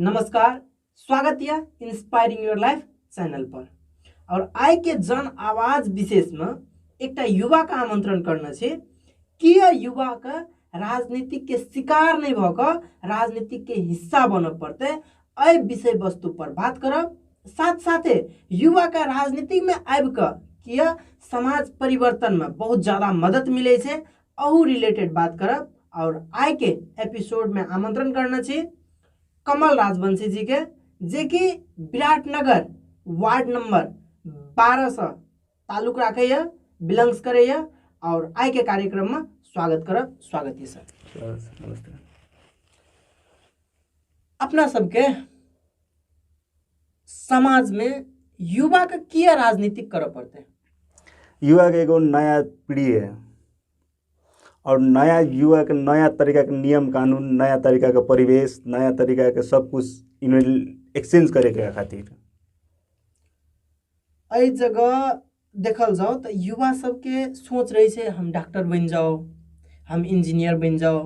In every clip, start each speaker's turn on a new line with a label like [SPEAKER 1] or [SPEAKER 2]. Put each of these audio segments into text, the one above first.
[SPEAKER 1] नमस्कार, स्वागत यऽ इंस्पायरिंग your life channel पर। और आइ के जन आवाज विशेष में एकटा युवा के आमंत्रण करने छी किया युवा के राजनीतिक के शिकार नहीं भऽ कऽ राजनीतिक के हिस्सा बनऽ पड़तै, एहि विषय वस्तु पर बात करब। साथ साथे युवा के राजनीति में आबि कऽ किया समाज परिवर्तन में बहुत ज्यादा मदद मिलै छै, अहू रिलेटेड बात करब। और आइ के एपिसोड में आमंत्रण करने छी कमल राजवंशी जी के, जे कि विराटनगर वार्ड नंबर 12 से ताल्लुक राखैया, बिलोंग्स करैया। और आइ के कार्यक्रम में स्वागत करब। स्वागत है सर।
[SPEAKER 2] नमस्ते।
[SPEAKER 1] अपना सबके समाज में युवा के किया राजनीतिक करऽ पड़तै?
[SPEAKER 2] युवा के एगो नया पीढ़ी है और नया युवा के नया तरीका के नियम कानून, नया तरीका के परिवेश, नया तरीका के सब कुछ एक्सचेंज करे के खातिर।
[SPEAKER 1] एहि जगह देखल जाओ तऽ युवा सबके सोच रहै छै हम डॉक्टर बनि जाओ, हम इंजीनियर बनि जाओ,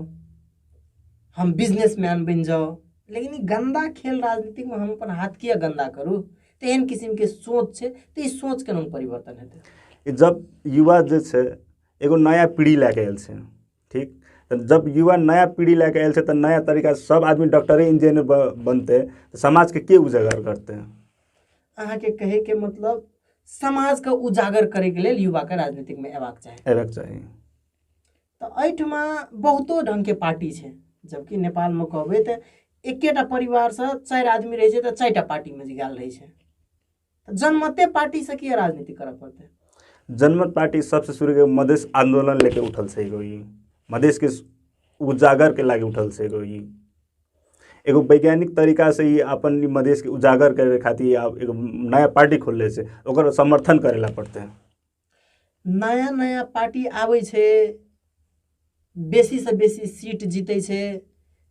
[SPEAKER 1] हम बिजनेसमैन बनि जाओ, लेकिन ई गंदा खेल राजनीतिक में हम अपन हाथ किया गंदा करू, तेहन किस्म के सोच छै। तऽ ई सोच केना परिवर्तन हेतै?
[SPEAKER 2] जब युवा जे छै एगो नया पीढ़ी लए के आयल छै, ठीक, तऽ जब युवा नया पीढ़ी लए के आयल छै तऽ नया तरीका सब आदमी डॉक्टरे इंजीनियर बनतै तऽ समाजके के उजागर करतै?
[SPEAKER 1] अहाँके कहैके मतलब समाजके उजागर करैके लेल युवाके राजनीतिकमे अयबाक चाही।
[SPEAKER 2] अयबाक चाही।
[SPEAKER 1] तऽ एहिठमा बहुतो ढङ्गके पार्टी छै, जबकि नेपालमे कहबै तऽ एकेटा परिवारसँ 4 आदमी रहै छै तऽ 4टा पार्टीमे गेल रहै छै। तऽ जनमते पार्टीसँ किया राजनीति करऽ पड़तै?
[SPEAKER 2] जनमत पार्टी सबसे शुरू के मधेश आंदोलन लेके उठल छै। एगो ई मधेश के उजागर के लागे उठल छै। एगो ई एगो वैज्ञानिक तरीका से ई अपन मधेश के उजागर करे खातिर एगो नया पार्टी खोलले छै, ओकर समर्थन करे ला पड़तै।
[SPEAKER 1] नया नया पार्टी आबै छै, बेसी से बेसी सीट जीतै छै,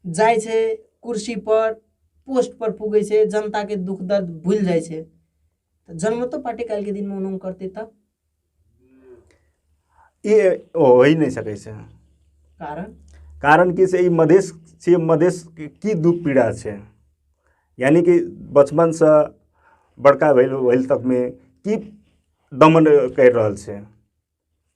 [SPEAKER 1] जाइ छै कुर्सी पर, पोस्ट पर पुगै छै, जनता के दुख दर्द भूलि जाइ छै। तऽ जनमतो पार्टी काल्हिके दिनमे ओना करतै तब
[SPEAKER 2] ई हो ही नहि सकै छै।
[SPEAKER 1] कारण?
[SPEAKER 2] कारण कि से ई मधेश छियै, मधेश की दुख पीड़ा छै, यानी कि बचपनसँ बड़का भेल भेल तकमे की दमन करि रहल छै,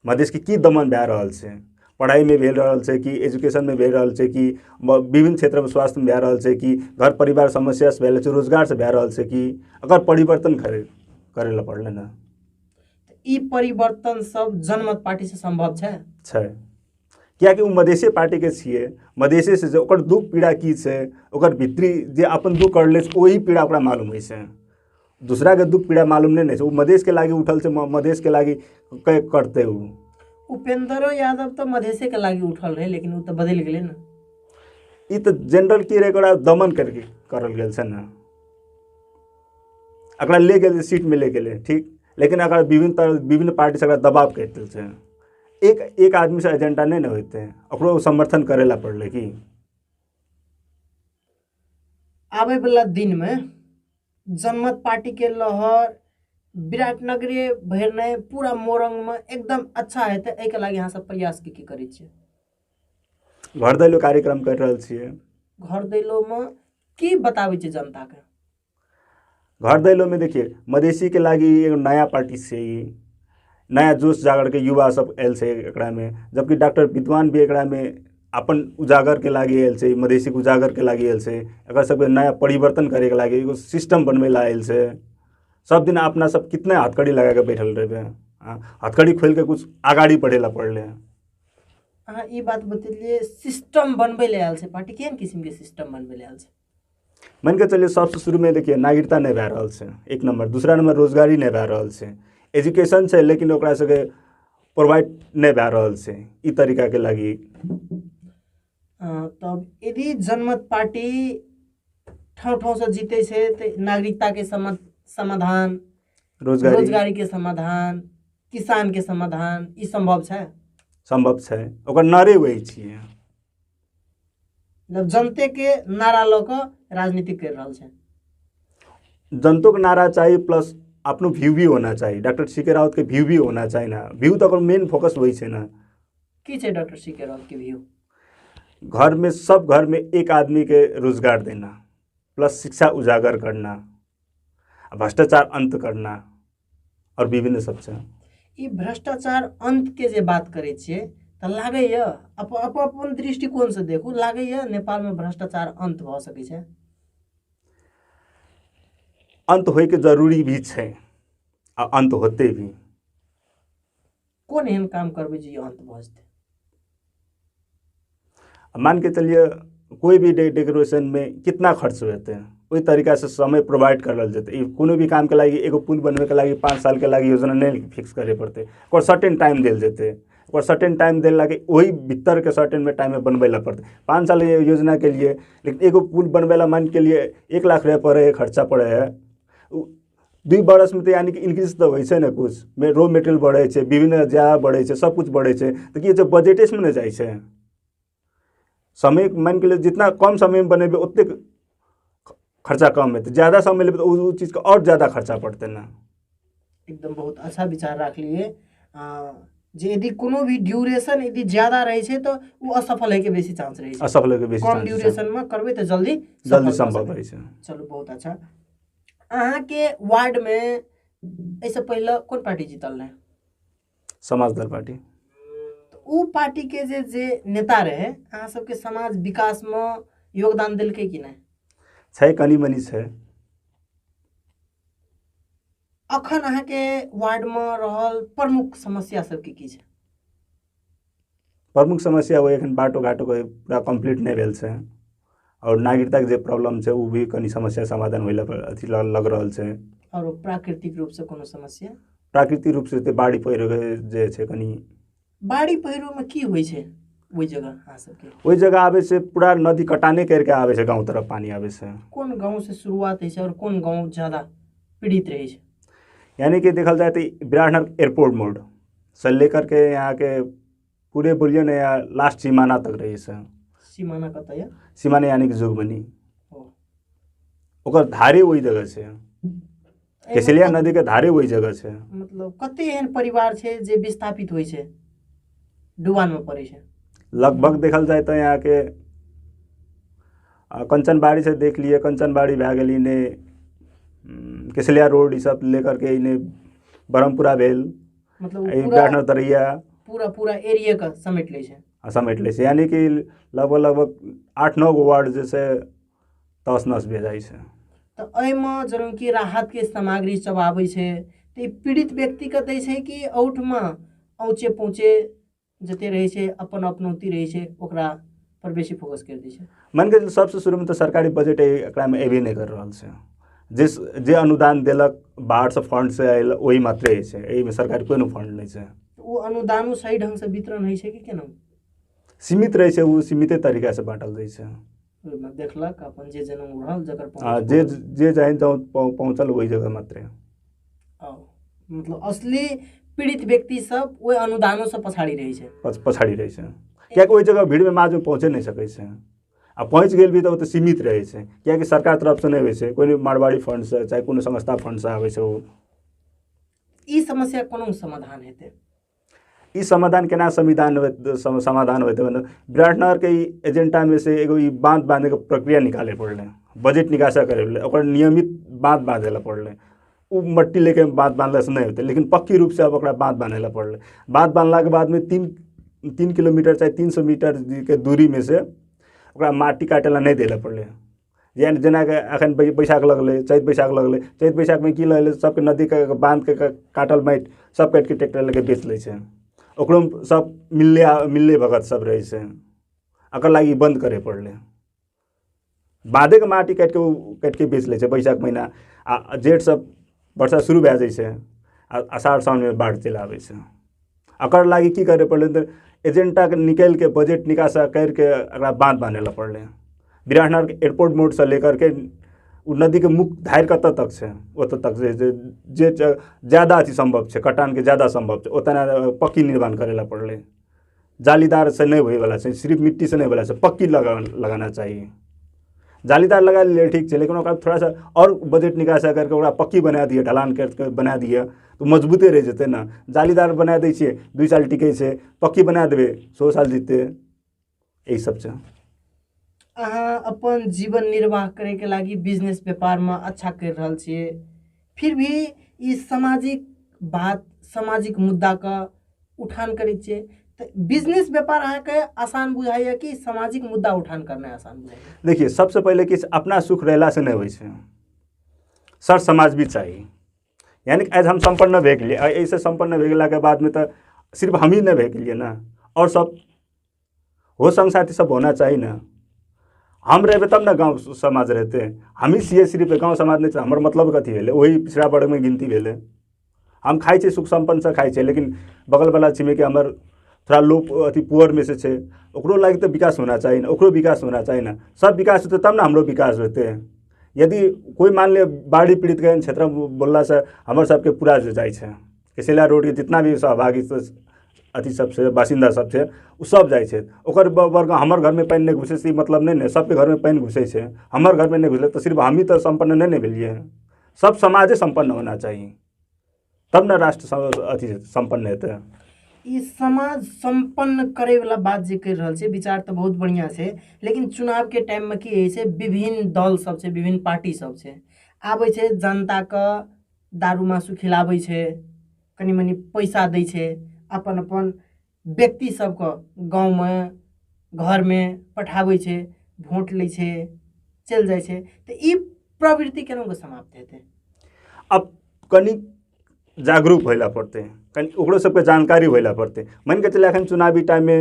[SPEAKER 2] मधेशके की दमन भए रहल छै, पढ़ाइमे भेल रहल छै कि एजुकेशनमे भेल रहल छै कि विभिन्न क्षेत्रमे स्वास्थ्यमे भए रहल छै कि घर परिवार समस्यासँ भए रहल छै, रोजगारसँ भए रहल छै कि अगर परिवर्तन करे करे ला पड़लै ने।
[SPEAKER 1] ई परिवर्तन सब जनमत पार्टी से संभव छै?
[SPEAKER 2] छै, कियाकि ओ मधेशे पार्टीके छियै, मधेशे से जे ओकर दुख पीड़ा की छै, ओकर भीतरी जे अपन दुख करले छै ओही पीड़ा ओकरा मालूम होइ छै, दूसराके दुख पीड़ा मालूम नहि ने छै। ओ मधेशके लागि उठल छै, मधेशके लागि करतै ओ।
[SPEAKER 1] उपेंद्रो यादव तऽ मधेशे के लागि उठल रहै, लेकिन ओ तऽ बदलि गेलै ने।
[SPEAKER 2] ई तऽ जनरल की रहै, ओकरा दमन करके करल गेल छै ने, एकरा ले गेल सीटमे ले गेलै, ठीक, लेकिन अगर विभिन्न तरह विभिन्न पार्टी से एकरा दबाव करि देल छै। एक एक आदमी से एजेंडा नहि ने होइतै, ओकरो समर्थन करे ला पड़लै। की
[SPEAKER 1] आबै वाला दिनमे जनमत पार्टी के लहर विराटनगरे भरि नहि पूरा मोरंगमे एकदम अच्छा हेतै, एहिके लागि अहाँ सब प्रयास की की करै छियै?
[SPEAKER 2] घर दैलो कार्यक्रम करि रहल छियै।
[SPEAKER 1] घर दैलोमे की बताबै छियै जनताके?
[SPEAKER 2] घर दैलोमे देखिए मधेसीके लागि एगो नया पार्टी छै, ई नया जोश जागरके युवा सब आयल छै एकरामे, जबकि डॉक्टर विद्वान भी एकरामे अपन उजागरके लागि आयल छै, मधेसीके उजागरके लागि आयल छै, एकर सबके नया परिवर्तन करैके लागि एगो सिस्टम बनबै ला आयल छै। सब दिन अपना सब कितने हथकड़ी लगाके बैठल रहबै, हथकड़ी खोलिके कुछ अगाडि बढ़े ला पड़लै।
[SPEAKER 1] अहाँ ई बात बतेलियै सिस्टम बनबै लए आयल छै पार्टी, केहन किसिमके सिस्टम बनबै लए आयल छै?
[SPEAKER 2] मानि कऽ चलिए सबसँ शुरूमे देखिए नागरिकता नहि भए रहल छै, एक नंबर, दूसरा नंबर रोजगारी नहि भए रहल छै, एजुकेशन छै लेकिन ओकरा सबके प्रोवाइड नहि भए रहल छै, ई तरीकाके लागि।
[SPEAKER 1] तब यदि जनमत पार्टी ठाउँ ठाउँसँ जीतै छै तऽ नागरिकताके समाधान, रोजगारीके समाधान, किसानके समाधान, ई सम्भव छै?
[SPEAKER 2] सम्भव छै, ओकर नारे वही छियै।
[SPEAKER 1] मतलब जनते के नारा लऽ कऽ राजनीति करि रहल छै।
[SPEAKER 2] जनतो के नारा चाही, प्लस अपनो व्यू भी होना चाही। डॉक्टर सी के राउत के व्यू भी होना चाही ना, व्यू तऽ ओकर मेन फोकस वही छै ना।
[SPEAKER 1] की छै डॉक्टर सी के राउत के व्यू?
[SPEAKER 2] घर में सब घर में एक आदमी के रोजगार देना। प्लस शिक्षा उजागर करना, भ्रष्टाचार अंत करना और विभिन्न सब छै।
[SPEAKER 1] ई भ्रष्टाचार अंतके जे बात करै छियै तऽ लागैए अपन अपन दृष्टिकोणसँ देखू, लागैए नेपालमे भ्रष्टाचार अंत भऽ सकै छै?
[SPEAKER 2] अंत होइके जरूरी भी छै आ अंत होते भी।
[SPEAKER 1] कोन एहन काम करबै जे ई अंत भऽ जेतै?
[SPEAKER 2] मान के चलिए कोई भी डेकोरेशन में कितना खर्च होते हैं, ओहि तरीका से समय प्रोवाइड करल जेतै। ई कोनो भी काम के लागि, एगो पुल बनबे के लागि 5 साल के लागि योजना नहीं फिक्स करे पड़तै, ओकर सर्टेन टाइम देल जेतै। ओकर सर्टेन टाइम देल लागि ओहि भीतर के सर्टेन में टाइम में बनबै ला पड़तै। 5 साल के योजना के लिए, लेकिन एगो पुल बनबै ला मान के लिए 1 लाख रुपया पड़े है, खर्चा पड़े है। 2 बरस में तो यानी कि इंक्रीज तो होइ छै ने, कुछ रो मेटेरियल बढ़ै छै, विभिन्न ज्यादा बढ़ै छै, सब कुछ बढ़ै छै, तऽ की होइ छै बजटेमे ने जाइ छै। समय मान के लिए जितना कम समय में बनेबै ओतेक खर्चा कम हेतै, ज्यादा समय लेबै तऽ ओ चीजके आओर ज्यादा खर्चा पड़तै ने।
[SPEAKER 1] एकदम बहुत अच्छा विचार राखलियै जे यदि कोनो भी ड्यूरेशन यदि ज्यादा रहै छै तऽ ओ असफल होइके बेसी चांस रहै छै।
[SPEAKER 2] असफल होइके बेसी
[SPEAKER 1] कम
[SPEAKER 2] चांस छै।
[SPEAKER 1] ड्यूरेशनमे करबै तऽ जल्दी
[SPEAKER 2] जल्दी
[SPEAKER 1] सफल भऽ
[SPEAKER 2] सम्भव
[SPEAKER 1] सकै।
[SPEAKER 2] होइ छै।
[SPEAKER 1] चलू बहुत अच्छा। अहाँके वार्डमे एहिसँ पहिले कोन पार्टी जीतल रहै?
[SPEAKER 2] समाजदल पार्टी।
[SPEAKER 1] तऽ ओ पार्टीके जे जे नेता रहै अहाँ सबके समाज विकासमे योगदान देलकै कि नहि?
[SPEAKER 2] छै, कनि मनि छै।
[SPEAKER 1] अखन अहाँके वार्डमे रहल प्रमुख समस्या सबके की छै?
[SPEAKER 2] प्रमुख समस्या ओहि एखन बाटो घाटोके पूरा कम्प्लीट नहि भेल छै, और नागरिकताके जे प्रॉब्लम छै ओ भी कनि समस्या समाधान होइला पर अथी लग रहल छै।
[SPEAKER 1] और प्राकृतिक रूपसँ कोनो समस्या?
[SPEAKER 2] प्राकृतिक रूपसँ तऽ बाढ़ि पहिरोके जे छै कनि।
[SPEAKER 1] बाढ़ि पहिरोमे की होइ छै ओहि जगह अहाँ सबके?
[SPEAKER 2] ओहि जगह आबै छै पूरा नदी कटाने करके आबै छै, गाँव तरफ पानी आबै छै।
[SPEAKER 1] कोन गाँव से शुरुआत होइ छै और कोन गाँव ज्यादा पीड़ित रहै छै?
[SPEAKER 2] यानी कि देखल जाए तो विराटनगर एयरपोर्ट मोड से लेकर के यहाँ के पूरे बोलिए ने यहाँ लास्ट सीमाना तक रही छै।
[SPEAKER 1] सीमाना कतऽ यऽ?
[SPEAKER 2] सीमाना यानी कि जोगबनी,
[SPEAKER 1] ओ।
[SPEAKER 2] ओकर धारे ओहि जगह छै, केसलिया नदी के धारे ओहि जगह छै।
[SPEAKER 1] मतलब कते एहन परिवार छै जे विस्थापित होइ छै, डुबानमे पड़ै छै?
[SPEAKER 2] लगभग देखल जाए तऽ यहाँ के कंचनबाड़ी से देख लिए, कंचनबाड़ी भए गेल, इने केसलिया रोड ई सब लेकर के इने ब्रह्मपुरा भेल,
[SPEAKER 1] मतलब ओ
[SPEAKER 2] ई
[SPEAKER 1] पूरा
[SPEAKER 2] विराटनगर तरैया
[SPEAKER 1] पूरा पूरा एरिया के समेट लै छै।
[SPEAKER 2] आ समेट लै छै, यानी कि लगभग लगभग 8-9 गो वार्ड जे छै तहस नहस भए जाइ छै।
[SPEAKER 1] तऽ एहिमे जरूर कि राहतके सामग्री सब आबै छै तऽ ई पीड़ित व्यक्तिके दै छै कि औठमे औचे पहुँचे जते रहै छै अपन अपनौती रहै छै ओकरा पर बेसी फोकस करि दै छै?
[SPEAKER 2] मानि के सबसँ शुरूमे तऽ सरकारी बजट एकरामे एबे नहि कर रहल छै। जे अनुदान देलक बाहरसँ फंडसँ आयल ओही मात्रे होइ छै, एहिमे सरकारी कोनो फंड नहि छै।
[SPEAKER 1] ओ अनुदानो सही ढङ्गसँ वितरण होइ छै कि केना?
[SPEAKER 2] सीमित रहै छै, ओ सीमिते तरीकासँ बाँटल जाइ छै।
[SPEAKER 1] ओहिमे देखलक अपन जे जेना रहल जकर
[SPEAKER 2] आ
[SPEAKER 1] पहुँच
[SPEAKER 2] जे जे जहाँ जहाँ पहुँचल ओहि जगह मात्रे।
[SPEAKER 1] मतलब असली पीड़ित व्यक्ति सब ओहि अनुदानोसँ पछाड़ी रहै छै।
[SPEAKER 2] पछाड़ी रहै छै, कियाकि ओहि जगह भीड़मे माजमे पहुँचे नहि सकै छै, आ पहुँच गेल भी तऽ ओतऽ सीमित रहै छै, कियाकि सरकार तरफसँ नहि होइ छै, कोइ मारवाड़ी फंडसँ चाहे कोनो संस्था फंडसँ आबै छै ओ।
[SPEAKER 1] ई समस्या कोनो समाधान हेतै?
[SPEAKER 2] ई समाधान केना संविधान होयत, समाधान होयतै? मतलब विराटनगरके ई एजेंडामे से एगो ई बाँध बाँधैके प्रक्रिया निकाले पड़लै, बजट निकासा करे पड़लै, ओकर नियमित बाँध बाँधै लए पड़लै। ओ मट्टी लेके बाँध बाँधलासँ नहि होतै, लेकिन पक्की रूपसँ आब ओकरा बाँध बान्है लए पड़लै। बाँध बान्हलाके बादमे 3 किलोमीटर चाहे 300 मीटर के दूरीमे से ओकरा माटी काटै लए नहि दै लए पड़लै। जेनाकि एखन बैसाख लगलै, चैत बैसाख लगलै, चैत बैसाखमे की लगलै, सबके नदीके बाँधके काटल माटि सब काटिके ट्रैक्टर लऽके बेच लै छै, ओकरोमे सब मिलले भगत सब रहै छै। एकर लागि बन्द करे पड़लै। बाँधेके माटि काटिके ओ काटिके बेच लै छै बैसाख महीना, आ जेठ सब वर्षा शुरू भए जाइ छै, आ आषाढ़ साओनमे बाढ़ि चलि आबै छै। एकर लागि की करे पड़लै तऽ एजेंडाके निकालिके बजट निकासा करिके एकरा बाँध बान्है लए पड़लै। विराटनगरके एयरपोर्ट मोडसँ लेकर के ओ नदीके मुख्य धार कतऽ तक छै ओतऽ तक जे जे ज्यादा अथी सम्भव छै, कटानके ज्यादा सम्भव छै, ओतना पक्की निर्माण करै लए पड़लै। जालीदार से नहि होइवला छै, सिर्फ मिट्टी से नहि होइवला छै, पक्की लगाना चाही। जालीदार लगा लियै ठीक छै, लेकिन ओकरा थोड़ा सा और बजट निकासा करके ओकरा पक्की बना दिअ, ढलान करके बना दिअ तऽ मजबूते रहि जेतै ने। जालीदार बना दै छियै 2 साल टिकै छै, पक्की बना देबै 100 साल जीतै। यही सब छै।
[SPEAKER 1] अहाँ अपन जीवन निर्वाह करैके लागि बिजनेस व्यापारमे अच्छा करि रहल छियै, फिर भी ई सामाजिक बात सामाजिक मुद्दाके उठान करै छियै, तऽ बिजनेस व्यापार अहाँके आसान बुझाइए कि सामाजिक मुद्दा उठान करनाइ आसान बुझाइए?
[SPEAKER 2] देखिए, सबसे पहिले कि अपना सुख रहलासँ नहि होइ छै, सर समाज भी चाही। यानी कि आज हम सम्पन्न भए गेलियै, एहिसँ सम्पन्न भए गेलाके बादमे तऽ सिर्फ हमही नहि भए गेलियै ने, आओर सब हो संग साथी सब होना चाही ने। हम रहबै तब ने गाँव समाज रहतै, हमही छियै सिर्फ गाँव समाज नहि छै, हमर मतलब कथी भेलै? ओही पिछड़ा वर्गमे गिनती भेलै। हम खाइ छियै, सुख सम्पन्नसँ खाइ छियै, लेकिन बगलवला छिमेकी हमर थोड़ा लो अथी पुअरमे से छै, ओकरो लागि तऽ विकास होना चाही ने, ओकरो विकास होना चाही ने। सब विकास होतै तब ने हमरो विकास होतै। यदि कोइ मान लिअ बाढ़ि पीड़ितके एहन क्षेत्रमे बोललासँ हमर सबके पूरा जे जाइ छै, कसैला रोडके जितना भी सहभागी अथी सब छै, बासिन्दा सब छै, ओ सब जाइ छै। ओकर वर्ग हमर घरमे पानि नहि घुसै छै, ई मतलब नहि ने सबके घरमे पानि घुसै छै, हमर घरमे नहि घुसलै तऽ सिर्फ हमही तऽ सम्पन्न नहि ने भेलियै, सब समाजे सम्पन्न होना चाही तब ने राष्ट्र अथी सम्पन्न हेतै।
[SPEAKER 1] ई समाज सम्पन्न करैवला बात जे करि रहल छै, विचार तऽ बहुत बढ़िआँ छै, लेकिन चुनावके टाइममे की होइ छै, विभिन्न दल सब छै, विभिन्न पार्टी सब छै, आबै छै जनताके दारू मासु खिलाबै छै, कनि मनि पैसा दै छै, अपन अपन व्यक्ति सबके गाँवमे घरमे पठाबै छै, भोट लै छै, चलि जाइ छै। तऽ ई प्रवृत्ति केना कऽ समाप्त हेतै?
[SPEAKER 2] अब कनि जागरूक होय लए पड़तै, कनि ओकरो सबके जानकारी होय लए पड़तै। मानि कऽ चलू एखन चुनावी टाइममे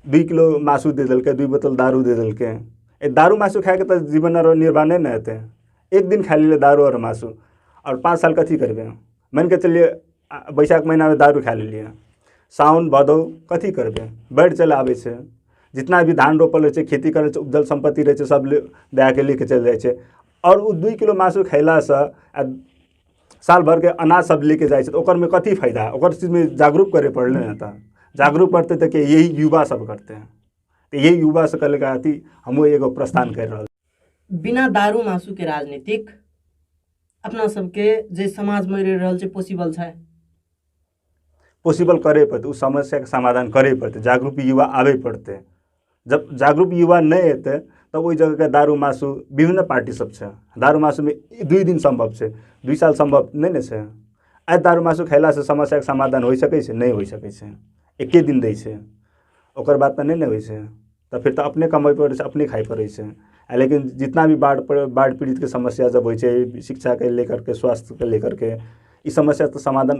[SPEAKER 2] 2 किलो मासु दे देलकै, 2 बोतल दारू दे देलकै, ए दारू मासु खाइके तऽ जीवन आर निर्वाह नहि ने हेतै। एक दिन खा लेलियै दारू आओर मासु, आओर 5 साल कथी करबै? मानि कऽ चलियै बैसाख महीनामे दारू खा लेलियै, साओन भदौ कथी करबै? बाढ़ि चलि आबै छै, जितना भी धान रोपल रहै छै, खेती करै छै, उपजल सम्पत्ति रहै छै, सब दए के लेके चलि जाइ छै। आओर ओ 2 किलो मासु खयलासँ आ साल भरिके अनाज सब लेके जाइ छै, तऽ ओकरमे कथी फायदा? ओकर चीजमे जागरूक करै पड़लै ने। तऽ जागरूक करतै तऽ के यही युवा सब करतै, तऽ यही युवा सब कहलकै अथी हमहूँ एगो प्रस्थान करि रहल।
[SPEAKER 1] बिना दारू मासुके राजनीतिक अपना सबके जे समाजमे रहि रहल छै पॉसिबल छै?
[SPEAKER 2] पॉसिबल करे पड़तै, ओ समस्याके समाधान करे पड़तै, जागरूक युवा आबे पड़तै। जब जागरूक युवा नहि एतै तब ओहि जगहके दारू मासु विभिन्न पार्टी सब छै, दारू मासुमे 2 दिन सम्भव छै, 2 साल सम्भव नहि ने छै। आइ दारू मासु खयलासँ समस्याके समाधान होइ सकै छै? नहि होइ सकै छै। एके दिन दै छै, ओकर बाद तऽ नहि ने होइ छै, तऽ फेर तऽ अपने कमबै पड़ै छै, अपने खाइ पड़ै छै। आ लेकिन जितना भी बाढ़ि पीड़ितके समस्या जब होइ छै, शिक्षाके लेकर के, स्वास्थ्यके लेकर के, ई समस्या तऽ समाधान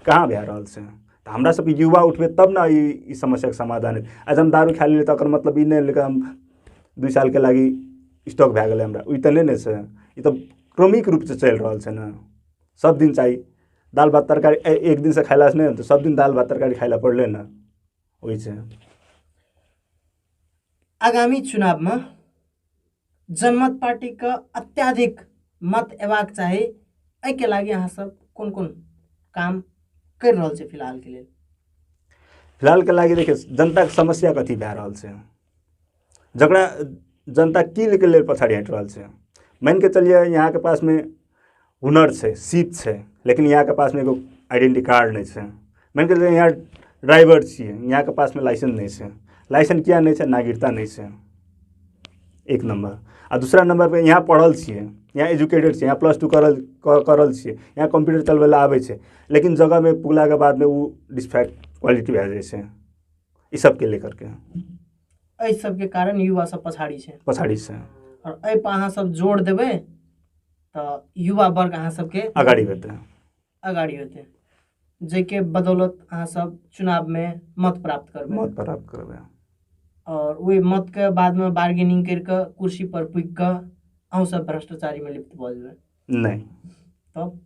[SPEAKER 2] कहाँ भए रहल छै? तऽ हमरा सबके युवा उठबै तब ने ई समस्याके समाधान हेतै। आज हम दारू खा लेलियै तऽ ओकर मतलब ई नहि भेलै कि हम 2 सालके लागि स्टॉक भए गेलै हमरा, ई तऽ नहि ने छै। ई तऽ क्रमिक रूपसँ चलि रहल छै ने। सब दिन चाही दालि भात तरकारी, एक दिनसँ खयलासँ नहि हेतै, सब दिन दालि भात तरकारी खाइ लए पड़लै ने, ओहि छै।
[SPEAKER 1] आगामी चुनावमे जनमत पार्टीके अत्याधिक मत अयबाक चाही, एहिके लागि अहाँ सब कोन कोन काम करि रहल छी फिलहालके लेल?
[SPEAKER 2] फिलहालके लागि देखियौ जनताके समस्या कथी भए रहल छै, जकरा जनता की के लेल पछाड़ी हटि रहल छै। मानि कऽ चलियै यहाँके पासमे हुनर छै, सीप छै, लेकिन यहाँके पासमे एगो आइडेंटी कार्ड नहि छै। मानि कऽ चलियै यहाँ ड्राइवर छियै, यहाँके पासमे लाइसेंस नहि छै। लाइसेंस किया नहि छै? नागरिकता नहि छै, एक नम्बर। आ दूसरा नम्बर पे यहाँ पढ़ल छियै, यहाँ एजुकेटेड छियै, यहाँ +2 करल छियै, यहाँ कम्प्यूटर चलबै लए आबै छै, लेकिन जगहमे पुगलाके बादमे ओ डिस्फैक्ट क्वालिटी भए जाइ छै। ई सबके लेकर के
[SPEAKER 1] एहि सबके कारण युवा सब पछाड़ी छै,
[SPEAKER 2] पछाड़ी छै।
[SPEAKER 1] आओर एहि पर अहाँ सब जोर देबै तऽ युवा वर्ग अहाँ सबके
[SPEAKER 2] अगाडि हेतै,
[SPEAKER 1] अगाडि हेतै, जाहिके बदौलत अहाँ सब चुनावमे मत प्राप्त करबै,
[SPEAKER 2] मत प्राप्त करबै।
[SPEAKER 1] और ओहि मतके बादमे बार्गेनिंग करि कऽ कुर्सी पर पुगि कऽ अहूँ सब भ्रष्टाचारीमे लिप्त भऽ जेबै?
[SPEAKER 2] नहि।
[SPEAKER 1] तब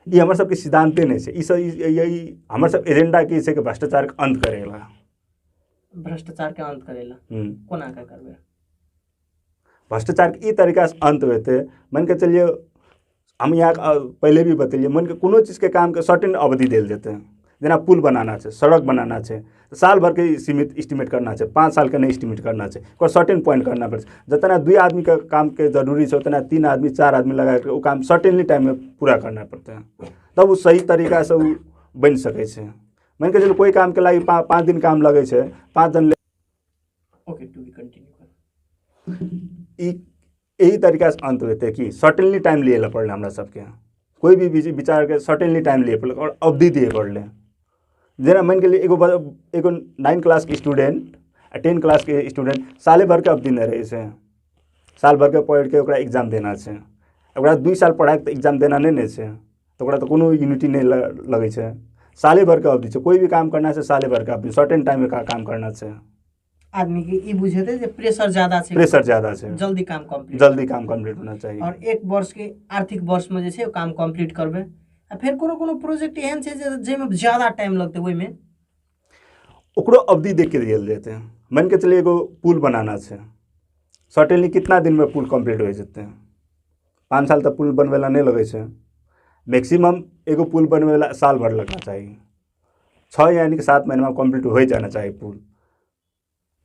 [SPEAKER 2] ई हमर सबके सिद्धांते नहि छै। ई सब ई हमर सब एजेंडा की छै कि भ्रष्टाचारके अंत करेला।
[SPEAKER 1] भ्रष्टाचारके अंत करेला कोना के करबै?
[SPEAKER 2] भ्रष्टाचारके ई तरीकासँ अंत हेतै, मानि कऽ चलियौ हम यहाँ पहिले भी बतेलियै, मानि कऽ कोनो चीजके कामके सर्टेन अवधि देल जेतै, जेना पुल बनाना छै, सड़क बनाना छै, साल भरके सीमित एस्टिमेट करना छै, 5 सालके नहि एस्टिमेट करना छै, ओकर सर्टेन पॉइंट करना पड़ै छै। जितना 2 आदमीके कामके जरूरी छै उतना 3 आदमी 4 आदमी लगाके ओ काम सर्टेनली टाइममे पूरा करना पड़तै, तब ओ सही तरीकासँ ओ बनि सकै छै। मानि कऽ चलू कोइ कामके लागि 5 दिन काम लगै छै, 5 दिन
[SPEAKER 1] ओके टू बी कंटिन्यू।
[SPEAKER 2] ई एहि तरीकासँ अन्त हेतै कि सर्टेनली टाइम लिअ लए पड़लै हमरा सबके। कोइ भी विचारके सर्टेनली टाइम लिअ पड़लै आओर अवधि दिअ पड़लै। जेना मानि के लिए एगो एगो 9 क्लासके स्टूडेंट आ 10 क्लासके स्टूडेंट साले भरके अवधि नहि रहै छै। साल भरके पढ़िके ओकरा एग्जाम देना छै, ओकरा 2 साल पढ़ाके तऽ एग्जाम देना नहि ने छै, तऽ ओकरा तऽ कोनो यूनिटी नहि लगै छै। साले भरके अवधि छै, कोइ भी काम करना छै साले भरके अवधि, सर्टेन टाइममे काम करना छै।
[SPEAKER 1] आदमी के ई बुझेतै जे प्रेशर ज्यादा छै,
[SPEAKER 2] प्रेशर ज्यादा छै,
[SPEAKER 1] जल्दी काम कम्प्लीट,
[SPEAKER 2] जल्दी काम कम्प्लीट होना चाही।
[SPEAKER 1] और 1 वर्ष के आर्थिक वर्ष में जे छै ओ काम कम्प्लीट करबै। आ फेर कोनो कोनो प्रोजेक्ट एहन छै जे जाहिमे ज्यादा टाइम लगतै, ओहिमे
[SPEAKER 2] ओकरो अवधि देख के देल जेतै। मानि के चलिए एगो पुल बनाना छै, सर्टेनली कितना दिन में पुल कम्प्लीट हो जेतै? 5 साल तक पुल बनबै ला नहि लगै छै, मैक्सिमम एगो पुल बनबै ला साल भर लगना चाही, 6 यानी कि 7 महीना में कम्प्लीट हो जाना चाही पुल,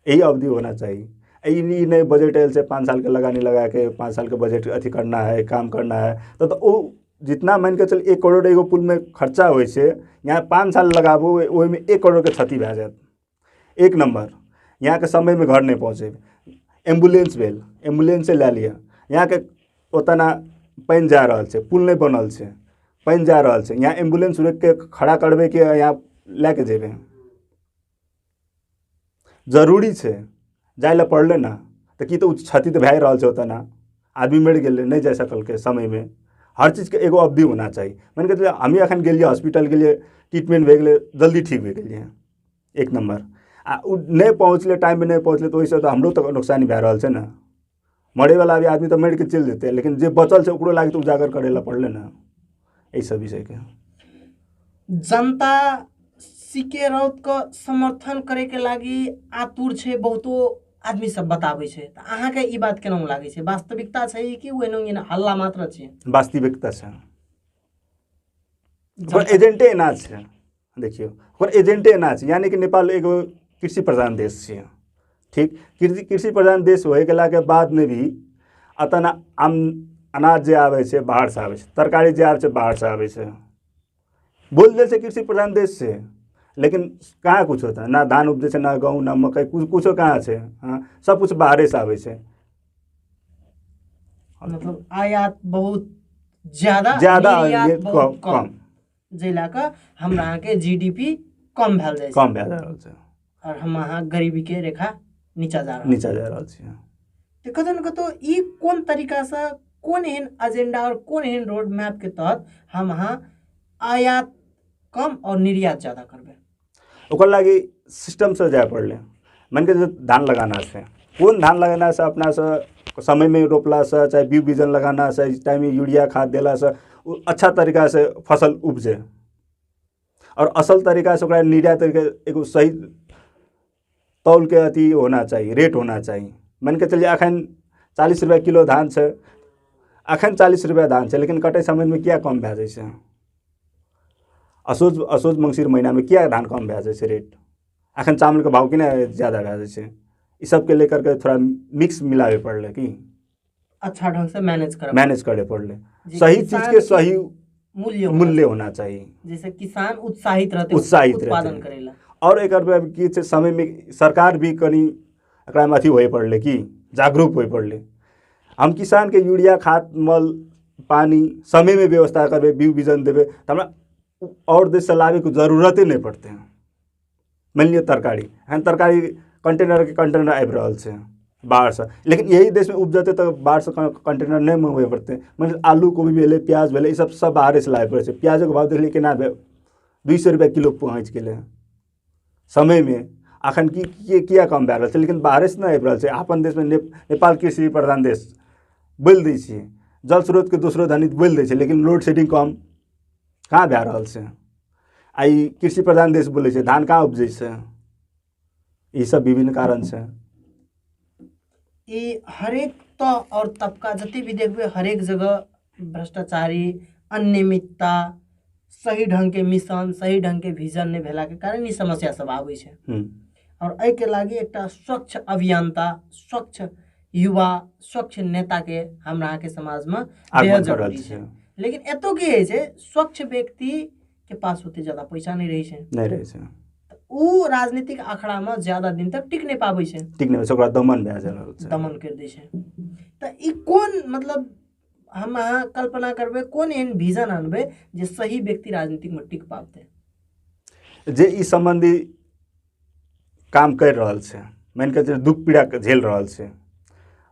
[SPEAKER 2] यही अवधि होना चाहिए। ई नहि बजट आयल छै 5 साल के लगानी लगा के 5 साल के बजट अथी करना है, काम करना है, तऽ ओ जितना मानि के चल 1 करोड़ एगो पुल में खर्चा होइ छै, यहाँ 5 साल लगाबू ओहिमे 1 करोड़ के क्षति भए जायत। 1 नम्बर यहाँके समयमे घर नहि पहुँचेबै। एम्बुलेंस भेल, एम्बुलेंसे लए लिअ, यहाँके ओतना पानि जा रहल छै, पुल नहि बनल छै, पानि जा रहल छै, यहाँ एम्बुलेंस रोकिके खड़ा करबै कि यहाँ लए के जेबै? जरूरी छै, जाइ लए पड़लै ने, तऽ की तऽ ओ क्षति तऽ भए रहल छै, ओतना आदमी मरि गेलै, नहि जा सकलकै समयमे। हर चीजके एगो अवधि होना चाही। मानि कऽ चलियौ हमही एखन गेलियै हॉस्पिटल गेलियै, ट्रीटमेंट भए गेलै, जल्दी ठीक भए गेलियै, 1 नम्बर। आ ओ नहि पहुँचलै, टाइममे नहि पहुँचलै, तऽ ओहिसँ तऽ हमरो तऽ नोकसानी भए रहल छै ने। मरैवला भी आदमी तऽ मरिके चलि जेतै, लेकिन जे बचल छै ओकरो लागि तऽ उजागर करै लए पड़लै ने एहि सब विषयके।
[SPEAKER 1] जनता सीके राउतके समर्थन करैके लागि आतुर छै, बहुतो आदमी सब बताबै छै, तऽ अहाँके ई बात केना लागै छै? वास्तविकता छै कि ओ एना हल्ला मात्र छै?
[SPEAKER 2] वास्तविकता छै, ओकर एजेंटे एना छै। देखियौ ओकर एजेंटे एना छै, यानी कि नेपाल एगो कृषि प्रधान देश छै, ठीक? कृषि प्रधान देश होइ गेलाके बादमे भी अतना आम अनाज जे आबै छै बाहरसँ आबै छै, तरकारी जे आबै छै बाहरसँ आबै छै। बोल दै छै कृषि प्रधान देश छै, लेकिन कहाँ कुछ होता है, ना धान उपजै छै, ना गहूँ, ना मकइ, कुछो कहाँ छै। हाँ, सब कुछ बाहरेसँ आबै छै।
[SPEAKER 1] मतलब आयात बहुत ज्यादा,
[SPEAKER 2] ज्यादा,
[SPEAKER 1] निर्यात बहुत
[SPEAKER 2] कम,
[SPEAKER 1] कम, जाहि लए कऽ हमरा अहाँके जीडीपी कम भेल जाइ छै,
[SPEAKER 2] कम भए रहल छै,
[SPEAKER 1] और हम अहाँ गरीबीके रेखा नीचा जा रहल,
[SPEAKER 2] नीचा जा रहल छै।
[SPEAKER 1] तऽ कतौ ने कतौ ई कोन तरीकासँ, कोन एहन एजेंडा और कोन एहन रोड मैप के तहत हम अहाँ आयात कम और निर्यात ज्यादा करबै?
[SPEAKER 2] ओकर लागि सिस्टमसँ जाय पड़लै। मानि कऽ धान लगाना छै, कोन धान लगाना छै, अपनासँ समयमे रोपलासँ, चाहे बीज बीजन लगाना छै, टाइममे यूरिया खाद देलासँ ओ अच्छा तरीकासँ फसल उपजै, आओर असल तरीकासँ ओकरा निर्यात करके एगो सही तौलके अथी होना चाही, रेट होना चाही। मानि कऽ चलियै एखन 40 रुपैआ किलो धान छै, एखन 40 रुपैआ धान छै, लेकिन कटै समयमे किया कम भए जाइ छै? असोज असोज मङ्सिर महीनामे किया धान कम भए जाइ छै रेट? एखन चावलके भाव किना ज्यादा भए जाइ छै? ई सबके लेकर के थोड़ा मिक्स मिलाबै पड़लै कि
[SPEAKER 1] अच्छा ढंग से मैनेज करऽ
[SPEAKER 2] मैनेज करे पड़लै। सही चीजके सही
[SPEAKER 1] मूल्य
[SPEAKER 2] मूल्य होना चाही,
[SPEAKER 1] जैसे किसान उत्साहित रहते,
[SPEAKER 2] उत्साहित
[SPEAKER 1] उत्पादन
[SPEAKER 2] रहते
[SPEAKER 1] करेला।
[SPEAKER 2] और एकर बाद की छै, समयमे सरकार भी कनि एकरामे अथी होए पड़लै कि जागरूक होए पड़लै। हम किसानके यूरिया खाद मल पानी समयमे व्यवस्था करबै, बीज बीजन देबै, तऽ हमरा आओर देशसँ लाबैके जरूरते नहि पड़तै। मानि लिअ तरकारी, एहन तरकारी कंटेनरके कंटेनर आबि रहल छै बाहरसँ, लेकिन यही देशमे उपजतै तऽ बाहरसँ कंटेनर नहि मँगबै पड़तै। मानि लिअ आलू कोबी भेलै, प्याज भेलै, ई सब सब बाहरेसँ लाबय पड़ै छै। प्याजोके भाव देखलियै केना 200 रुपैआ किलो पहुँच गेलै समयमे। अखन की किया कम भए रहल छै? लेकिन बाहरेसँ नहि आबि रहल छै। अपन देशमे नेपाल कृषि प्रधान देश बोलि दै छियै, जल स्रोतके दोसरो धनी बोलि दै छै, लेकिन लोड सेडिंग कम कहाँ भए रहल छै? आ ई कृषि प्रधान देश बोलै छै, धान कहाँ उपजै छै? ई सब विभिन्न कारण छै।
[SPEAKER 1] ई हरेक तह और तबका जते भी देखबै, हरेक जगह भ्रष्टाचारी, अनियमितता, सही ढंग के मिशन, सही ढंग के विजन नहि भेलाके कारण ई समस्या सब आबै छै। और एहिके लागि एकटा स्वच्छ अभियंता, स्वच्छ युवा, स्वच्छ नेता के हमरा अहाँके समाजमे बेहद जरूरी छै। लेकिन एतौ की होइ छै, स्वच्छ व्यक्ति के पास ओते ज्यादा पैसा नहि रहै छै,
[SPEAKER 2] नहि रहै छै।
[SPEAKER 1] ओ राजनीतिक अखड़ामे ज्यादा दिन तक टिक नहि पाबै छै।
[SPEAKER 2] टिक नहि छै, ओकरा दमन भए जा रहल छै,
[SPEAKER 1] दमन करि दै छै। तऽ ई कोन मतलब हम अहाँ कल्पना करबै, कोन एहन विजन आनबै जे सही व्यक्ति राजनीतिकमे टिक पाबतै?
[SPEAKER 2] जे ई सम्बन्धी काम करि रहल छै, मानि कऽ चलू दुःख पीड़ा झेल रहल छै,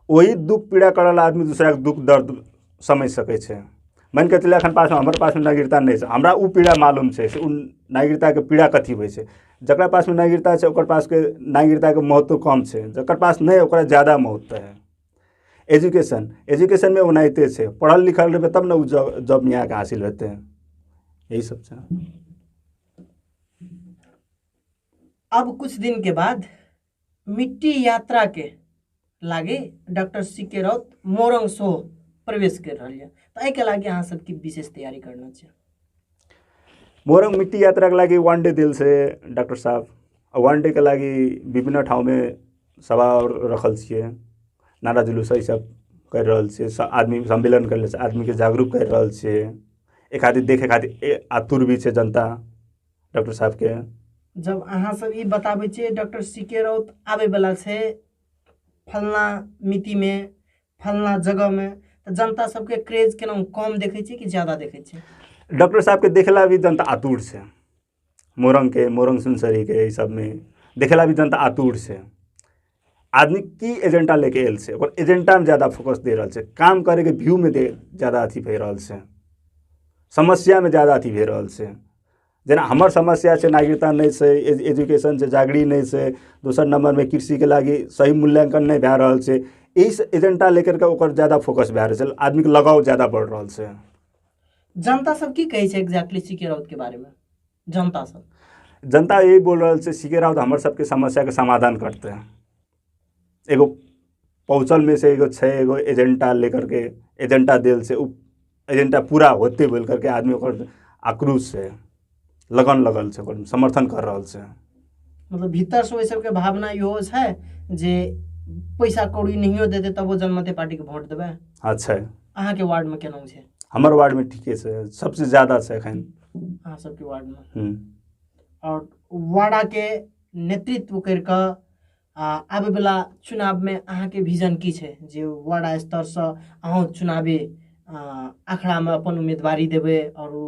[SPEAKER 2] ओही दुःख पीड़ा करल आदमी दूसराके दुःख दर्द समझि सकै छै। मानि कऽ चलू एखन पासमे हमर पासमे नागरिकता नहि छै, हमरा ओ पीड़ा मालूम छै से ओ नागरिकताके पीड़ा कथी होइ छै। जकरा पासमे नागरिकता छै ओकर पासके नागरिकताके महत्व कम छै, जकर पास नहि ओकरा ज्यादा महत्व है। एजुकेशन, एजुकेशनमे ओनाहिते छै, पढ़ल लिखल रहबै तब ने ओ जॉब जॉब अहाँके हासिल हेतै। यही सब छै।
[SPEAKER 1] अब कुछ दिन के बाद मिट्टी यात्रा के लागे डॉक्टर सी के राउत मोरंग सो प्रवेश कर रहल यऽ, तऽ एहिके लागे अहाँ सबके विशेष तैयारी करना छै?
[SPEAKER 2] मोरङ मिट्टी यात्राके लागि वान डे दिल छै डाक्टर साहब। वान डे के लागि विभिन्न ठाउँमे सभा रखल छियै, नारा जुलूस ई सब करि रहल छियै, आदमी सम्मेलन करि रहल छै, आदमीके जागरूक करि रहल छियै। एहि खातिर देखै खातिर आतुर भी छै जनता डॉक्टर साहबके।
[SPEAKER 1] जब अहाँ सब ई बताबै छियै डॉक्टर सी के राउत आबैवला छै फलना मितिमे फलना जगहमे, तऽ जनता सबके क्रेज केना कम देखै छियै कि ज्यादा देखै छियै?
[SPEAKER 2] डॉक्टर साहबके देखला भी जनता आतुर छै, मोरङके, मोरङ सुनसरीके ई सबमे देखला भी जनता आतुर छै। आदमी की एजेंडा लेके आयल छै, ओकर एजेंडामे ज्यादा फोकस दे रहल छै, काम करैके व्यूमे दे ज्यादा अथी भए रहल छै, समस्यामे ज्यादा अथी भए रहल छै। जेना हमर समस्या छै नागरिकता नहि छै, एजुकेशन छै, जागरी नहि छै, दोसर नम्बरमे कृषिके लागि सही मूल्यांकन नहि भए रहल छै, एहि एजेंडा लेकर के ओकर ज्यादा फोकस भए रहल छै, आदमीके लगाव ज्यादा बढ़ि रहल छै।
[SPEAKER 1] जनता सब की कहै छै एग्जैक्टली सी के राउत के बारेमे? जनता सब,
[SPEAKER 2] जनता यही बोल रहल छै सी के राउत हमर सबके समस्याके समाधान करतै। एगो पहुँचलमे से एगो छै, एगो एजेंडा लेकर के एजेंडा देल छै, ओ एजेंडा पूरा होते बोल करके आदमी ओकर आक्रोश छै, लगन लगल छै, ओकर समर्थन कर रहल छै।
[SPEAKER 1] मतलब भीतर से ओहि सबके भावना इहो छै जे पैसा कौड़ी नहियो देतै तबो जनमते पार्टीके वोट देबै?
[SPEAKER 2] अच्छा।
[SPEAKER 1] अहाँके वार्डमे केना छै?
[SPEAKER 2] हमर वार्डमे ठीके छै, सबसे ज्यादा छै एखन
[SPEAKER 1] अहाँ सबके वार्डमे। और वार्डाके नेतृत्व करि कऽ आबैवला चुनावमे अहाँके विजन की छै जे वार्डा स्तरसँ अहूँ चुनावी अखड़ामे अपन उम्मीदवारी देबै आओर ओ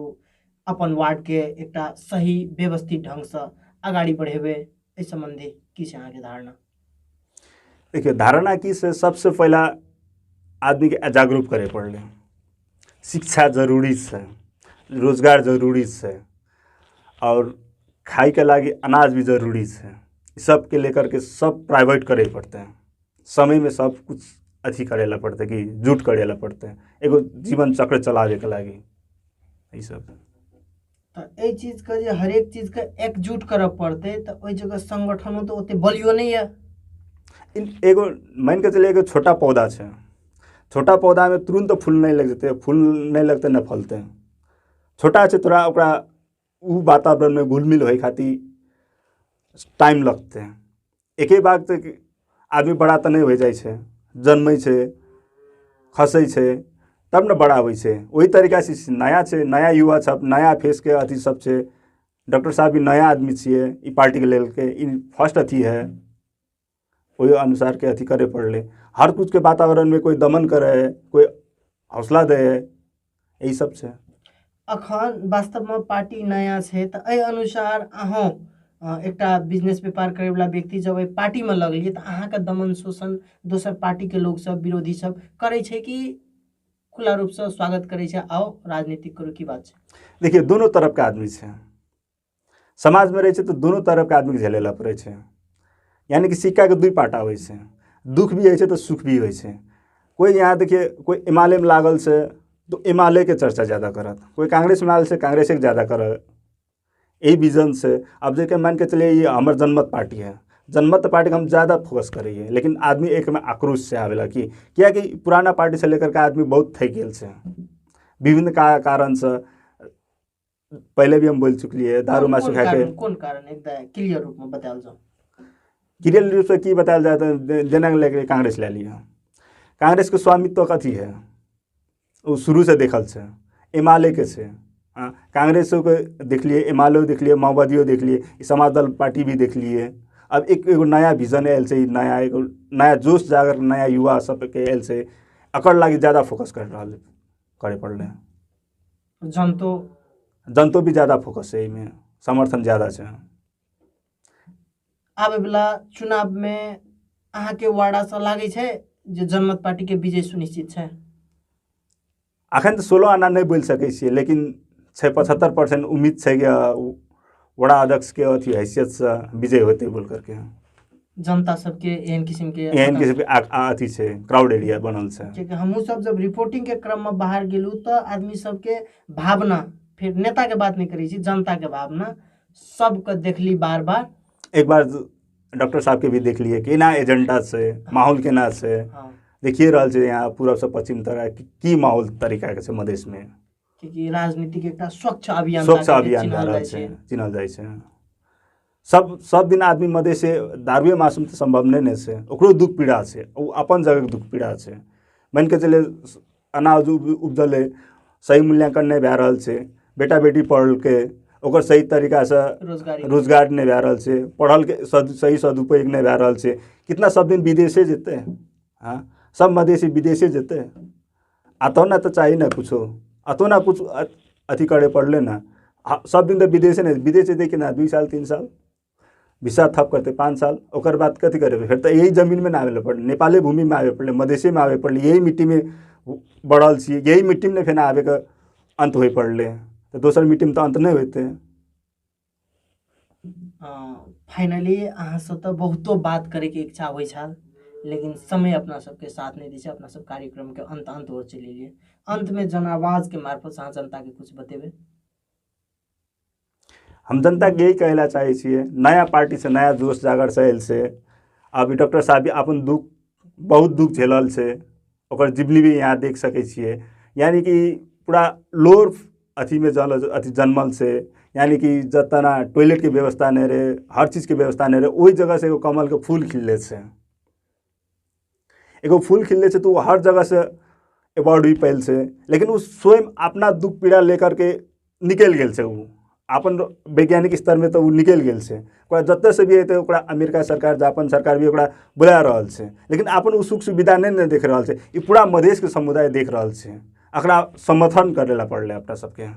[SPEAKER 1] अपन वार्डके एकटा सही व्यवस्थित ढङ्गसँ अगाडि बढ़ेबै, एहि सम्बन्धी की छै अहाँके धारणा?
[SPEAKER 2] देखियौ, धारणा की से सबसे पहिला आदमीके जागरूक करे पड़लै। शिक्षा जरूरी छै, रोजगार जरूरी छै, आओर खाइके लागि अनाज भी जरूरी छै। सबके लेकर के सब प्राइवेट करे पड़तै, समयमे सब कुछ अथी करे ला पड़तै कि जुट करे ला पड़तै एगो जीवन चक्र चलाबैके लागि ई सब।
[SPEAKER 1] तऽ एहि चीजके जे हरेक चीजके एकजुट करऽ पड़तै तऽ ओहि जगह संगठनो तऽ ओते बलियो नहि यऽ।
[SPEAKER 2] एगो मानि कऽ चलियै एगो छोटा पौधा छै, छोटा पौधामे तुरन्त फूल नहि लागि जेतै, फूल नहि लगतै नहि फलतै। छोटा छै तोरा ओकरा ओ वातावरणमे घुलमिल होइ खातिर टाइम लगतै। एके बार तऽ आदमी बड़ा तऽ नहि होइ जाइ छै, जन्मै छै, खसै छै तब ने बड़ा होइ छै। ओहि तरीकासँ नया छै, नया युवा सब, नया फेसके अथी सब छै। डॉक्टर साहब भी नया आदमी छियै, ई पार्टीके लेलकै, ई फर्स्ट अथी है, ओहि अनुसारके अथी करे पड़लै। हर कुछके वातावरणमे कोइ दमन करै है, कोइ हौसला दै है, यही सब छै।
[SPEAKER 1] अखन वास्तवमे पार्टी नया छै तऽ एहि अनुसार अहूँ एकटा बिजनेस व्यापार करैवला व्यक्ति जब एहि पार्टीमे लगलियै तऽ अहाँके दमन शोषण दोसर पार्टीके लोकसब विरोधी सब करै छै कि खुला रूपसँ स्वागत करै छै, आउ राजनीति करू, की बात छै?
[SPEAKER 2] देखियौ, दोनो तरफके आदमी छै, समाजमे रहै छै तऽ दोनो तरफके आदमीके झेलै लए पड़ै छै। यानी कि सिक्काके दुइ पाटा होइ छै, दुःख भी होइ छै तऽ सुख भी होइ छै। कोइ यहाँ देखिए कोइ एमालेमे लागल छै तऽ एमालेके चर्चा ज्यादा करत, कोइ कांग्रेसमे लागल छै कांग्रेसेके ज्यादा करत। एहि विजन से अब जे मानि के चलिए ई हमर जनमत पार्टी है, जनमत पार्टीके हम ज़्यादा फोकस करैए, लेकिन आदमी एकमे आक्रोश से आवेला कि कियाकि पुराना पार्टी से लेकर के आदमी बहुत थकि गेल छै विभिन्न कारणसँ। पहले भी हम बोल चुकलिए दारू मासु खाके।
[SPEAKER 1] कोन कारण एकदम क्लियर रूप में बतायल जाओ?
[SPEAKER 2] क्लियर रूप से की बतायल जाए तऽ जेना लेके कांग्रेस लए लिअ, कांग्रेसके स्वामित्व कथी है ओ शुरू से देखल छै, एमाले के छै। कांग्रेसोके देखलियै, एमालो देखलियै, माओवादियो देखलियै, समाज दल पार्टी भी देखलियै। अब एक एगो नया विजन आयल छै, नया एगो नया जोश जागर नया युवा सबके आयल छै, एकर लागि ज्यादा फोकस कर रहल करे पड़लै।
[SPEAKER 1] जनतो
[SPEAKER 2] जनतो भी ज्यादा फोकस छै, एहिमे समर्थन ज्यादा छै।
[SPEAKER 1] आबैवला चुनावमे अहाँके वार्डासँ लागै छै जे जनमत पार्टीके विजय सुनिश्चित छै?
[SPEAKER 2] अखन तऽ 16 आना नहि बोलि सकै छियै, लेकिन छै 75% उम्मीद छै कि वड़ा अध्यक्षके अथी हैसियतसँ विजय होतै बोल करके।
[SPEAKER 1] जनता सबके एहन किसिमके
[SPEAKER 2] एहन किसिमके अथी छै, क्राउड एरिया बनल छै।
[SPEAKER 1] कियाकि हमहूँ सब जब रिपोर्टिंगके क्रममे बाहर गेलहुँ तऽ आदमी सबके भावना, फिर नेताके बात नहि करै छी, जनताके भावना सबके देखली बार बार।
[SPEAKER 2] एक बार डॉक्टर साहबके भी देखलियै केना एजेंडा छै, माहौल केना छै, देखिए रहल छै यहाँ पूरबसँ पश्चिम तक की माहौल तरीकाके छै मधेशमे।
[SPEAKER 1] कियाकि राजनीतिक एकटा स्वच्छ अभियान
[SPEAKER 2] स्वच्छ अभियान भए रहल छै, चिन्हल जाइ छै। सब दिन आदमी मधेशे दारुए मासूम तऽ सम्भव नहि ने छै, ओकरो दुःख पीड़ा छै, ओ अपन जगहके दुःख पीड़ा छै। मानिके चले अनाज उपजलै, सही मूल्यांकन नहि भए रहल छै, बेटा बेटी पढ़लकै ओकर सही तरीकासँ रोजगार नहि भए रहल छै, पढ़लके सही सदुपयोग नहि भए रहल छै। कितना सब दिन विदेशे जेतै, हँ सब मधेशी विदेशे जेतै। अतौ ने तऽ चाही ने कुछो, अतौ ने कुछ अथी करे पड़लै ने। सब दिन तऽ विदेशे नहि, विदेश जेतै कि ना 2 साल 3 साल भिसा थप करतै 5 साल, ओकर बाद कथी करेबै? फेर तऽ यही जमीनमे ने आबै लए पड़लै, नेपाले भूमिमे आबे पड़लै, मधेशेमे आबे पड़लै, यही मिट्टीमे बढ़ल छियै, यही मिट्टीमे ने फेर आबैके अन्त होइ पड़लै, तऽ दोसर मिट्टीमे तऽ अन्त नहि होइतै।
[SPEAKER 1] फाइनली अहाँसँ तऽ बहुतो बात करैके इच्छा होइ छल, लेकिन समय अपना सबके साथ नहि दै छै। अपना सब कार्यक्रमके अन्त अन्त ओर चलि एलियै। अन्तमे जनावाजके मार्फत अहाँ जनताके कुछ बतेबै?
[SPEAKER 2] हम जनताके यही कहै लए चाहै छियै, नया पार्टीसँ नया जोश जागर से आयल छै। अभी डॉक्टर साहब भी अपन दुःख बहुत दुःख झेलल छै, ओकर जीवनी भी यहाँ देख सकै छियै। यानी कि पूरा लोअर अथीमे अथी जन्मल छै, यानी कि जतना टॉयलेटके व्यवस्था नहि रहै, हर चीजके व्यवस्था नहि रहै, ओहि जगहसँ एगो कमलके फूल खिलले छै। एगो फूल खिलले छै तऽ ओ हर जगहसँ अवार्ड भी पायल छै, लेकिन ओ स्वयं अपना दुःख पीड़ा लेकर के निकलि गेल छै। ओ अपन वैज्ञानिक स्तरमे तऽ ओ निकलि गेल छै। ओकरा जतऽसँ भी एतै ओकरा अमेरिका सरकार, जापान सरकार भी ओकरा बुला रहल छै, लेकिन अपन ओ सुख सुविधा नहि ने देख रहल छै। ई पूरा मधेशके समुदाय देख रहल छै। एकरा समर्थन करै लए पड़लै अपना सबके।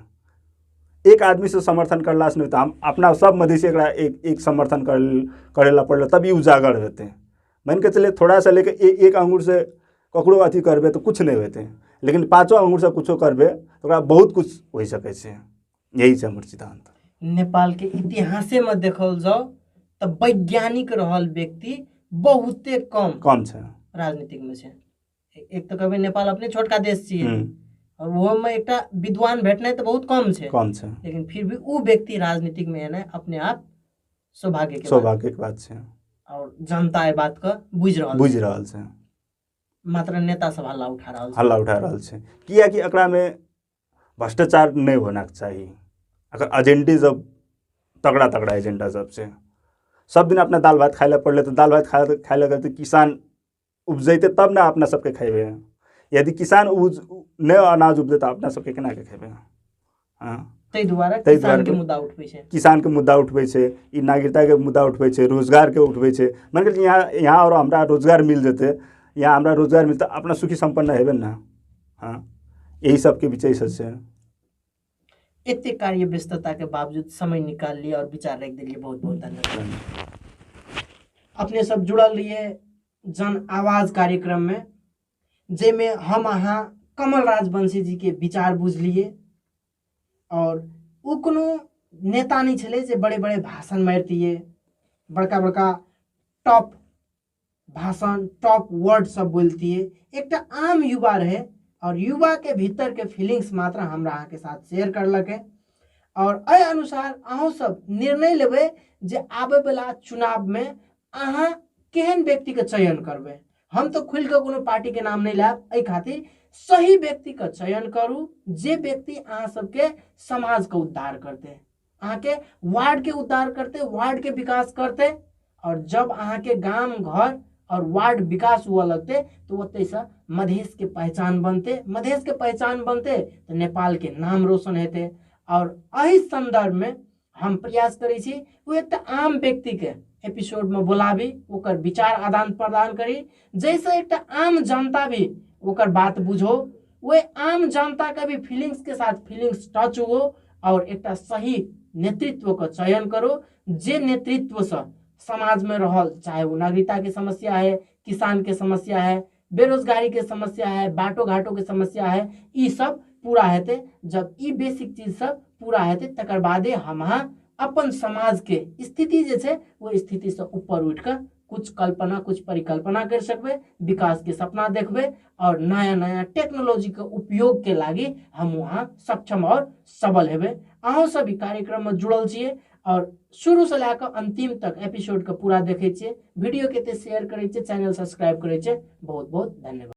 [SPEAKER 2] एक आदमीसँ समर्थन करलासँ नहि, तऽ हम अपना सब मधेशी एकरा एक एक समर्थन करै लए पड़लै, तब ई उजागर हेतै। मानिके चलियै थोड़ा सा लेके एक आङ्गुरसँ ककरो अथी करबै तऽ किछु नहि हेतै, लेकिन 5 आङ्गुरसँ किछो करबै तऽ ओकरा बहुत किछु होइ सकै छै। यही छै हमर सिद्धान्त।
[SPEAKER 1] नेपालके इतिहासेमे देखल जाउ तऽ वैज्ञानिक रहल व्यक्ति बहुते कम
[SPEAKER 2] कम छै
[SPEAKER 1] राजनीतिकमे छै। एक तऽ कहबै नेपाल अपने छोटका देश छियै, और ओहोमे एकटा विद्वान भेटनाइ तऽ बहुत कम छै,
[SPEAKER 2] कम छै,
[SPEAKER 1] लेकिन फिर भी ओ व्यक्ति राजनीतिकमे एनाइ अपने आप सौभाग्यके
[SPEAKER 2] सौभाग्यके बात छै।
[SPEAKER 1] और जनता एहि बातके बुझि रहल
[SPEAKER 2] बुझि रहल छै,
[SPEAKER 1] मात्र नेता सब हल्ला उठा रहल छै,
[SPEAKER 2] हल्ला उठा रहल छै। कियाकि एकरामे भ्रष्टाचार नहि होना चाही। अगर एजेंडे सब तगड़ा तगड़ा एजेंडा सब छै, सब दिन अपना दालि भात खाइ लए पड़लै तऽ दालि भात खाइ लए तऽ किसान उपजैतै तब ने अपना सबके खयबै। यदि किसान नहि अनाज उपजै तऽ अपना सबके केना के खेबै? हँ,
[SPEAKER 1] ताहि दुआरे किसानके मुद्दा उठबै छै,
[SPEAKER 2] किसानके मुद्दा उठबै छै, ई नागरिकताके मुद्दा उठबै छै, रोजगारके उठबै छै। मानि कऽ यहाँ यहाँ आओर हमरा रोजगार मिल जेतै, यहाँ हमरा रोजगार मिलतै, अपना सुखी सम्पन्न हेबै ने। हँ, यही सबके विषय छै।
[SPEAKER 1] एते कार्य व्यस्तता के बावजूद समय निकाल लिए और विचार रख दिलिए, बहुत बहुत धन्यवाद। अपने सब जुड़ल रहिए जन आवाज कार्यक्रम में, जाहिमे हम अहाँ कमल राजवंशी जी के विचार बुझलिए। और ओ कोनो नेता नहीं छलै जे बड़े बड़े भाषण मारितिए, बड़का बड़का टॉप भाषण टॉप वर्ड सब बोलतिए। एकटा आम युवा रहे और युवा के भीतर के फीलिंग्स मात्र हमरा अहाँके साथ शेयर करलकै। और एहि अनुसार अहूँ सब निर्णय लेबै जे आबैवला चुनावमे अहाँ केहन व्यक्तिके चयन करबै। हम तऽ खुलि कऽ कोनो पार्टीके नाम नहि लेब, एहि खातिर सही व्यक्तिके चयन करू जे व्यक्ति अहाँ सबके समाजके उद्धार करतै, अहाँके वार्डके उद्धार करतै, वार्डके विकास करतै। और जब अहाँके गाम घर और वार्ड विकास हुअ लगतै तऽ ओतहिसँ मधेशके पहचान बनतै, मधेशके पहचान बनतै तऽ नेपालके नाम रोशन हेतै। और एहि संदर्भ में हम प्रयास करै छी ओ एकटा आम व्यक्तिके एपिसोडमे बोलाबी, ओकर विचार आदान प्रदान करी, जाहिसँ एकटा आम जनता भी ओकर बात बुझो, ओहि आम जनताके भी फीलिंग्स के साथ फीलिंग्स टच हो और एकटा सही नेतृत्व के चयन करो, जे नेतृत्वसँ समाजमे रहल, चाहे वो नागरिकता के समस्या है, किसान के समस्या है, बेरोजगारी के समस्या है, बाटो घाटो के समस्या है, ई सब पूरा हेतै। जब ई बेसिक चीज सब पूरा हेतै तकर बादे हम अहाँ अपन समाज के स्थिति जे छै वो स्थिति से ऊपर उठि कऽ कुछ कल्पना कुछ परिकल्पना कर सकबै, विकास के सपना देखबै और नया नया टेक्नोलॉजी के उपयोग के लागी हम वहाँ सक्षम और सबल हेबै। अहूँ सब ई कार्यक्रम में जुड़ल छियै और शुरू से लए कऽ अंतिम तक एपिसोड के पूरा देखै छियै, वीडियो के एते शेयर करै छियै, चैनल सब्सक्राइब करै छियै। बहुत बहुत धन्यवाद।